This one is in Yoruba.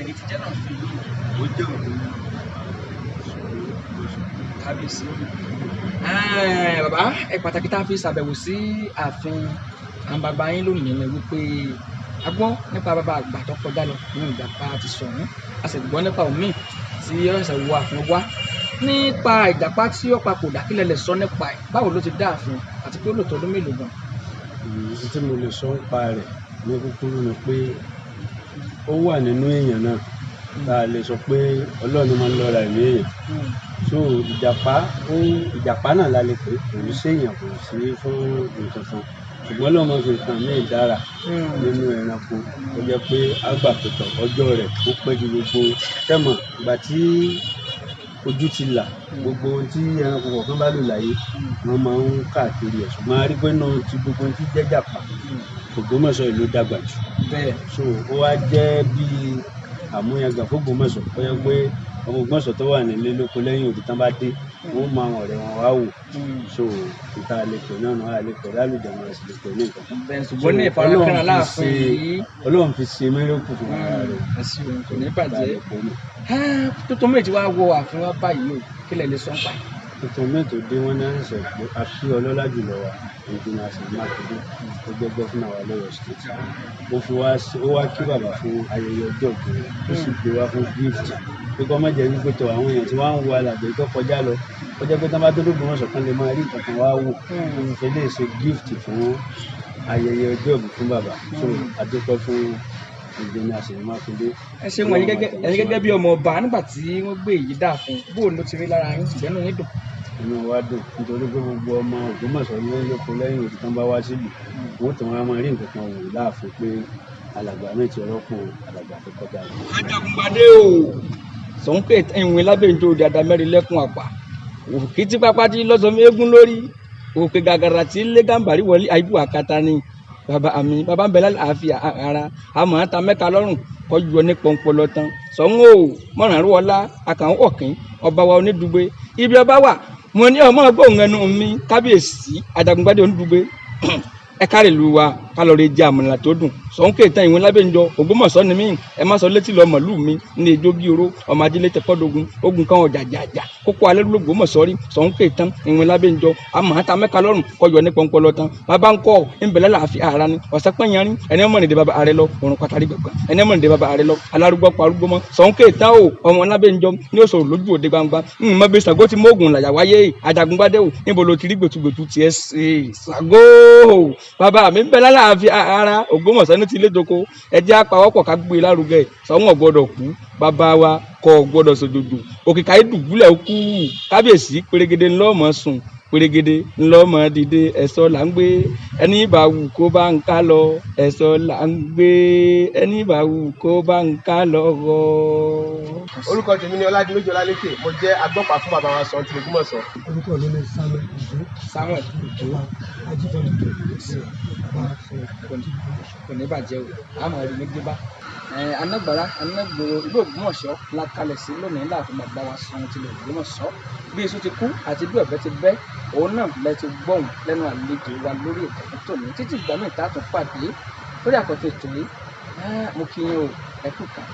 Ẹ̀yin ti jẹ́ náà fún ìlú yìí. Ó jẹ́ òkú. Kábíyèsí. Bàbá ẹ pàtàkì tá a fi ṣàbẹ̀wò sí ààfin àwọn bàbá yín lónìí ni wípé a gbọ́ nípa bàbá àgbà tó kọjá lọ nínú Ìjàpá ti Ṣọ̀ún, a sì gbọ́ nípa òmíì tí ó ṣẹ̀ṣẹ̀ wọ ààfin wá. Nípa Ìjàpá tí ó papòdà, kí lẹ lè sọ nípa ẹ̀? Báwo ló ti dá ààfin àti pé ó lò tó ọdún mélòó gan? Èyí tí mo lè sọ nípa rẹ̀ ní kúkúrú ni pé ó wà nínú èèyàn náà tá a lè sọ pé Ọlọ́run máa ń lọ́ra ẹ̀mí èèyàn. So Ìjàpá, ó Ìjàpá náà la lè pè, kò ní sí èèyàn, kò sí fún nǹkan kan, ṣùgbọ́n Ọlọ́run máa ń fi nǹkan míì dára nínú ẹranko ó jẹ́ pé á gbà pé tọ̀ ọjọ́ rẹ̀ ó pẹ́ ju gbogbo tẹ́mọ̀ ìgbà tí ojú ti là. Gbogbo ohun tí ẹranko kọ̀ọ̀kan bá lò láyé, wọ́n máa ń káàkiri ẹ̀, ṣùgbọ́n a rí pé nínú ti gbogbo ohun tí jẹ́ Ìjàpá, Ògbómọ̀ṣọ́ ìlú dàgbà jù. So ó wá jẹ́ bí àmúyangàn fún Ògbómọ̀ṣọ́, ó yẹ pé ọmọ Ògbómọ̀ṣọ́ tó wà nílé lóko lẹ́yìn odi tán bá dé, wọ́n mọ àwọn ọ̀rẹ́ wọn wá wò. So ìta lè pè náà náà, a lè pè lálùjọ̀nnú, a sì lè pè ní nǹkan kan. Bẹ́ẹ̀, ṣùgbọ́n ní ìfarakínra láàfin yìí. Ọlọ́run fi ṣe miracle fún ara rẹ̀. Ẹ ṣeun, kò ní bàjẹ́. Tuntun méjì wá wọ ààfin wa báyìí o, kí lẹ lè sọ nípa ẹ̀? Tuntun mẹ́tò dé, wọ́n ní àṣẹ pé a fi ọlọ́lá jùlọ wa, Engineer Ṣèyí Mákindé tó jẹ́ governor wa lọ́yọ̀ọ́ State, ó fi wá, ó wá kí bàbá fún ayẹyẹ ọjọ́ ìbí rẹ̀, ó sì gbé wá fún gift pé kọ́ má jẹ́ wípé tọ̀ àwọn èèyàn tí wọ́n ń wo alàgbé tó kọjá lọ, ó jẹ́ pé tí wọ́n bá tó l'Ógbómọ̀ṣọ́ kan lè máa rí nǹkan kan wá wò. Ó fi lè ṣe gift fún ayẹyẹ ọjọ́ ìbí fún bàbá. So a dúpẹ́ fún Engineer Ṣèyí Mákindé. Ẹ ṣeun. Ẹ̀yin gẹ́gẹ́ bí ọmọ ọba, nígbà tí wọ́n gbé èyí dáàfin, bóun ló ti rí lára yín? Ìjẹ́nu yín dùn? Inú wa dùn, nítorí pé gbogbo ọmọ Ògbómọ̀ṣọ́ ní lóko lẹ́yìn odi tán bá wá sílùú, wọ́n tún wá máa rí nǹkan kan wò láàfin pé alàgbà mi ti rọ́pò alàgbà tó kọjá lọ. Ajagungbadé o, sọ̀nkè ìwìn lábẹ́ ìjọ òde àdàmẹ́rin lẹ́kùn àpà òkè tí pápá tí lọ́sọ̀ọ́ eégún lórí òkè gàgàrà tí lé gàmbàrí wọlé àìbù àkàtà ni bàbá mi. Bàbá ń bẹ lálàáfíà ara àmọ́ ta mẹ́ka lọ́rùn kọjú ọ ní pọnpọlọ tán. Sọ̀hún o, mọ̀rànrú ọlá àkànwó ọ̀kín ọba wa onídùgbé ibi ọba wà, mo ní ọmọ gbóhùn ẹnu mi. Kábíyèsí Ajagungbadé onídùgbé, ẹ káre lu wa kálọ̀rì jẹ àmàlà tó dùn. Sọ̀hún kéètàn ìwọ̀n lábẹ́ ìjọ Ògbómọ̀ṣọ́ ni mí. Ẹ má sọ létí lọ mọ̀lú mi ní ejógi oró ọmọ ajílẹ̀ tẹkọ́dógún ogun kan ọ̀jàjàjà kókó alẹ́ l'Ógbómọ̀ṣọ́ rí. Sọ̀hún kéètàn ìwọ̀n lábẹ́ ìjọ àmọ́ ta mẹ́ka lọ́rùn kọjọ ní pọnpọlọ tán. Bàbá ń kọ́ ńbẹ̀lẹ́ láàfin ara ni ọ̀sẹ̀ pẹ́yẹrin ẹni ọmọ nìdí bàbá rẹ lọ òrùn pàtàkì gbẹ̀gbẹ̀ ẹni ọmọ nìdí bàbá rẹ lọ alárúgbó parúgbó mọ́. Sọ̀hún kéètàn o, ọmọ lábẹ́ ìjọ ní òṣòro lójú òde gbangba ń mọ bí Ṣàngó ti mógùn làyà wáyé. Ajagungbadé o, níbo ló ti rí gbòtúgbòtú tiẹ̀ ṣe? Ṣàngó bàbá mi ń bẹ lálàáfíà ara. Ògbómọ̀ṣọ́ ní ti ilé doko, ẹ jẹ́ àpawọ́pọ̀ ká gbé e lárugẹ. Ṣọ̀ún ò gbọ́dọ̀ kú, bàbá wa kò gbọ́dọ̀ sòjòjò òkè káyé dùbúlẹ̀ kú. Kábíyèsí, pérégedé ńlọ́mọ sùn, pérégedé ńlọ́mọ dìde. Ẹ̀sọ́ là ń gbé, ẹni bá wù kó bá ń ká lọ. Ẹ̀sọ́ là ń gbé, ẹni bá wù kó bá ń ká lọ. Orúkọ tèmi ni Ọládìméjì Ọlálékè, mo jẹ́ agbọ́pàá fún bàbá wa Ṣọ̀ún ti Ògbómọ̀ṣọ́. Orúkọ mi ni Samuel Ojo. Samuel Ojo Ajífọ́nì. Kò ní bàjẹ́ o, àmọ́ ẹ̀rí ní gbé bá anágbára anágbòro ìlú Ògbómọ̀ṣọ́ la kalẹ̀ sí lónìí láàfin bàbá wa Ṣọ̀ún tilẹ̀ Ògbómọ̀ṣọ́. Bí iṣu ti kú àti bí ọ̀bẹ ti bẹ́, òun náà lẹ ti gbọ́hùn lẹ́nu àlejò wa lórí ètò fún tòní. Títí ìgbà míì tá a tún pàdé lórí àkọ́tún ètò yìí, mo kí yín o, ẹ kú kàn.